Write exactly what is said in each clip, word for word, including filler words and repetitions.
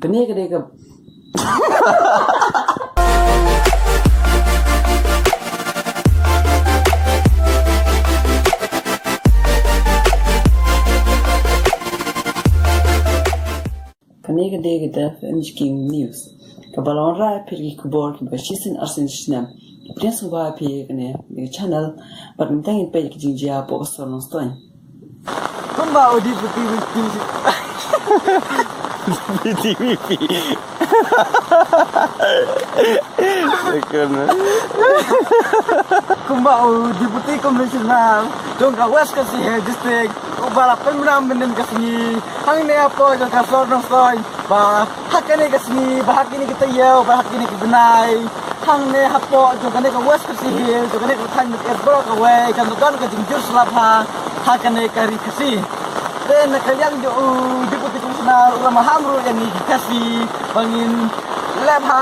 Kane ka dei ka Kane ka dei ka Defense King News. Kaba la wanrah ïa phi da ki khubor kiba shisien arsien snem. Pdiang sngewbha ïa phi kane ka channel. Bad mynta ngin peit ki jingjia hapoh ka sor Nongstoiñ. Kumba u Deputy V P. Deputy V P. Kumba u Deputy Commissioner jong ka West Khasi Hills District, uba la pynbna mynnin ka sngi hangne hapoh jong ka sor Nongstoiñ, ba ha kane ka sngi, ba ha kine ki taïew, ba ha kine ki bnai, hangne hapoh jong kane ka West Khasi Hills, jong kane ka thaiñ Mawkyrwat baroh kawei, kan don ka jingjur slap ha, ha kane ka ri Khasi. Te na ka liang jong u Deputy Commissioner u la maham ruh ïa ngi ki Khasi ba ngin leh bha,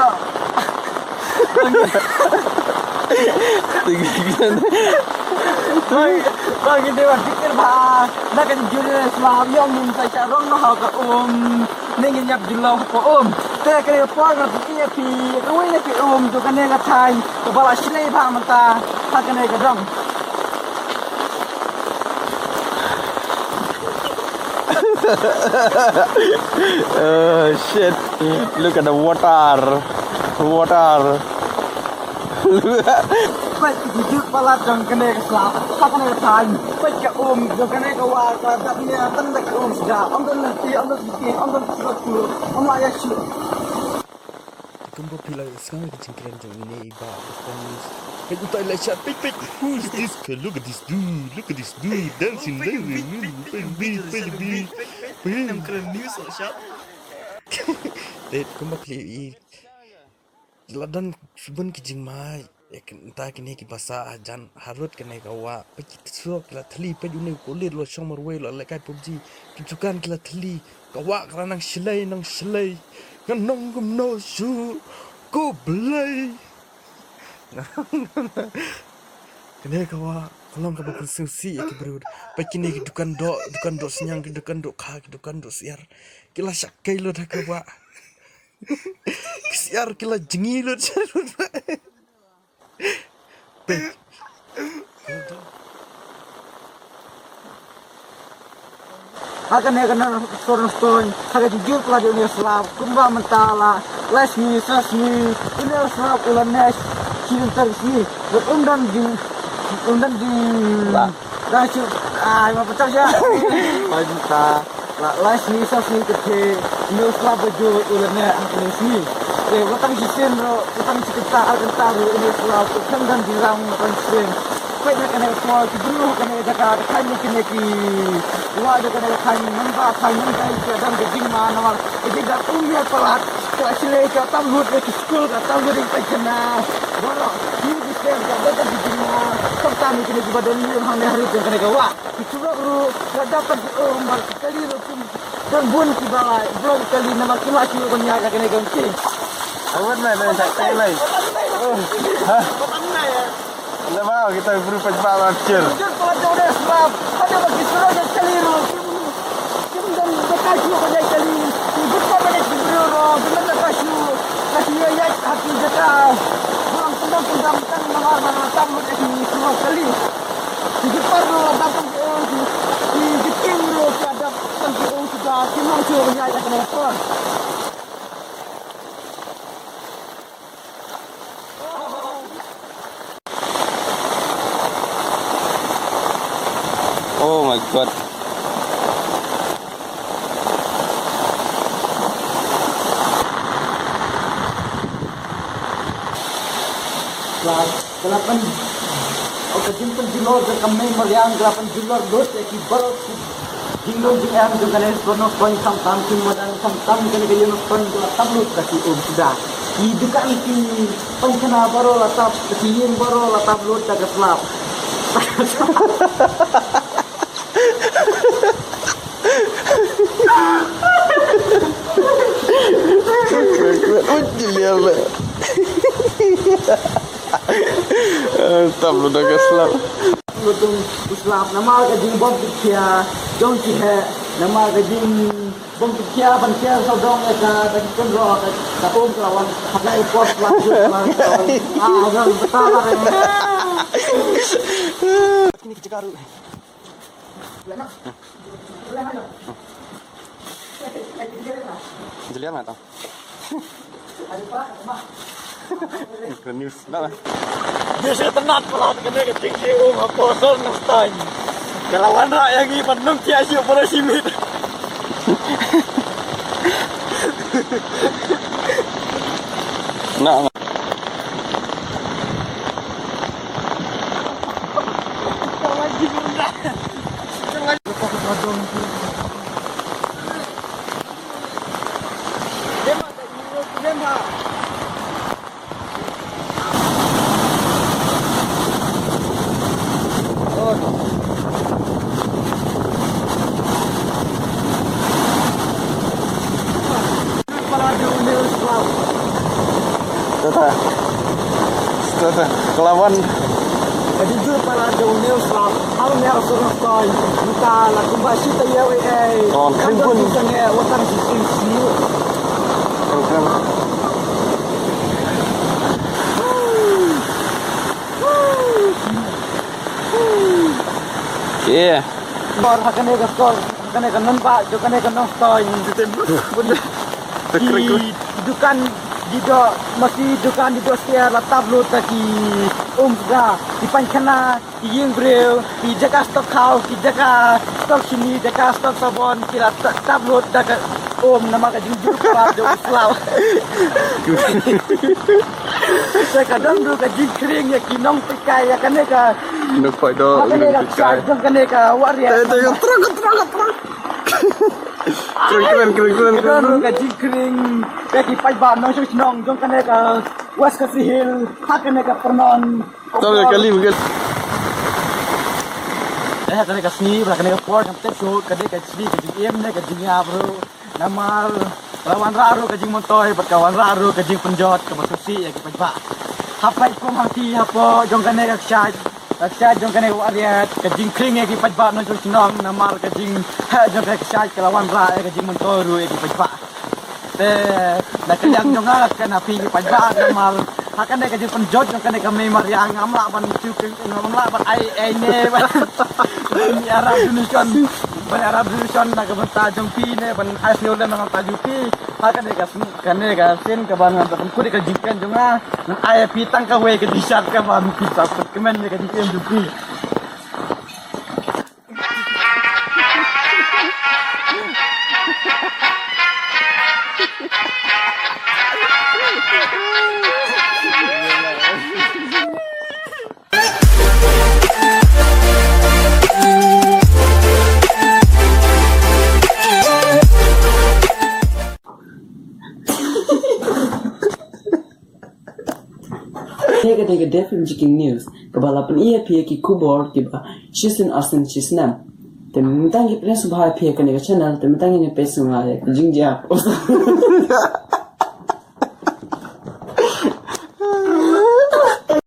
ba ngin, ba ngin, ba ngin dei ban pynbeit bha na ka jingjur slap, ïoh ngin sa shah rong noh ha ka um. Ne ngin ïap jylliew hapoh um. Te kane ka por nga pyni ïa phi kawei na ki um jong kane ka thaiñ kaba la shlei bha mynta ha kane ka dong. Oh shit. Look at the water. Water. Peit ki jujut palat jong kane ka slap, ha kane ka thaiñ. Peit ka um jong kane ka wah, ka la dap ne tang da ka um sda. Ym don lynti, ym don lynti, ym don lynti, ym don lynti, ym lah ïa shuh. Te kumba phi la sngap ïa ka jingkren jong ine i bah Defense. Peit utai la shot, peit, peit. Who is this? Look at this dude, look at this dude dancing there. Peit, peit, peit, peit. Te kumba phi i la don shibun ki jingma ïa kata kine kiba sah hajan harud kane ka wah. Peit ki surok ki la thylli, peit une u pulit u la shong marwei u la lehkai PUBG. Ki dukan ki la thylli, ka wah ka la nang shlei, nang shlei. Ngan ong kumno shuh, ko Blei. Kane ka wah ka long kaba pynsngewsih ïa ki briew. Peit kine ki dukan doh, dukan doh synñiang, ki dukan doh kha, ki dukan doh syiar, ki la shah kei lut ha ka wah. Ki syiar ki la jngi lut sha lut. Peit. Ha kane ka sor Nongstoiñ, ha ka jingjur palat jong une u slap, kumba mynta la lai sngi, saw sngi, une u slap u la neh shi lynter sngi. Bad ym don jing, ym don jing. Lah. Dang shu, ai, ma pynthor sha. Ai, mynta la lai sngi, saw sngi ka theh, une u slap ba jur u la neh ha kine ki sngi. Te wat tang shisien ruh, wat tang shi kynta ar kynta ruh, une u slap u khlem don jingïarap wat tang shisien. Peit ha kane ka por, ki briew ha kane ka jaka, ki kheiñ ïa kine ki wah jong kane ka thaiñ, nangta thaiñ nangta ki don ka jingma namar ka jingdon um ïa palat, ka shlei ka tam lut ïa ki skul, ka tam lut ïa ki paidkhana. Baroh ki Khristan ka don ka jingma, kham tam ïa kine kiba don ïing hangne harum jong kane ka wah. Ki surok ruh la dap tang ki um, bad ki kali ruh kim don bun kiba la block ki kali namar kim lah shuh ban ïaid ha kane ka lynti. Awat mai ban sa kai mai. Ha? Namar kita bru paidbah ban kir. Jur palat jong une u slap. Haduh ba ki surok ki kali ruh kim, kim don jaka shuh ban ïaid kali. Ki bun pat ban ïaid ki briew ruh kim don jaka shuh. Ka shu ïaid ha ki jaka ba ym pyndam pyndam tang namar ba la tam lut ïa ki surok kali. Ki jingpar ruh la dap tang ki um, ki jingkieng ruh ki la dap tang ki um, suda kim long shuh ban ïaid ha kane ka por. Oh my God. Ka la pyn, oh, ka jingpynjulor jong ka mei mariang ka la pynjulor lut ïa ki baroh ki jinglong jingem jong kane ka shnong Nongstoiñ, khamtam ki madan, khamtam kane ka ïing Nongstoiñ ka la tap lut da ki um suda. Ki dukan ki paidkhana baroh la tap, ki ïing baroh la tap lut da ka slap. Tam lu da ka slap. Lutung u slap namar ka jingbam ki khia jong ki heh, namar ka jing Bong ki kia ban kia sa dong eh ka da ki kun ro ka ka um ka wan hap lai pos la ju la ka wan. Ah, wan ta la re. Kini ki jaka ru. Jelian ma tau. Kren news na. Dia sa tenat pala kena ke tinggi um apa sor nang tang. Kalau anak yang iban nang tiak siap pala simit. Na. Tata. Tata. Kelawan. Ka jujur para dong neu slap. Hal neu surah koi. Kita la kumba sita yau eh. Kon krim kun. Kita nge watang si sing si. Krim kun. Yeah. Kor hakane ka kor hakane ka non ba jo kane ka non stoi. Ki dukan di do masi dukan di do siar la tap lut ta ki um da ki pankana. Ki ïing briew, ki jaka stok khaw, ki jaka stok shini, jaka stok sabon, ki la ta- tap lut da ka um namar ka jingjur ka ba jong u slaw. Sa ka dang du ka jingkhring ïa ki nongpekai ïa kane ka. Nongpekai do. Kane ka jong kane ka wariat. Te te ka trok ka trok ka trok. Kring kring kring kring kring. Ka jingkhring ïa ki paidbah nongshong shnong jong kane ka West Khasi Hills ha kane ka pyrnon. Tau ka kali mungkin. Eh, kane ka sngi, ba kane ka por, kam tek sut, ka dei ka sngi, ka jingim ne, ka jingïap ruh. Namar, ka wanrah ruh, ka jingmyntoi, bad ka wanrah ruh, ka jingpynjot, kaba sngewsih, ïa ki paidbah. Hapdeng kum hangti, hapoh, jong kane ka kshaid, ka kshaid, jong kane ka wariat, ka jingkhring, ïa ki paidbah, nongshong shnong, namar, ka jing, ha, jong kane ka kshaid, ka la wanrah, ïa ka jingmyntoi ruh, ïa ki paidbah. Te, da ka liang jong nga, ka na phi ki paidbah, namar, ha kane ka jingpynjot jong kane ka mei mariang, ngam lah ban shu kren, ngam lah ban ai, ai ne, ban, ban ïarap donation, ban ïarap donation, na ka bynta jong phi ne, ban ai sngewlem na ka bynta jong phi, ha kane ka sien, kane ka sien, ka ban, ban pynkut ka jingkren jong nga, ngan ai phi tang kawei ka jingshad ka ban, phi sa pynkmen ïa ka jingkren jong phi. Te ka dei ka Dep Breaking News, kaba la pyni ïa phi ki khubor kiba shisien arsien shisnem. Te mynta ngi pynlong sngewbha ïa phi ha kane ka channel, te mynta ngin ïa peit sngewbha ïa ka jingjia.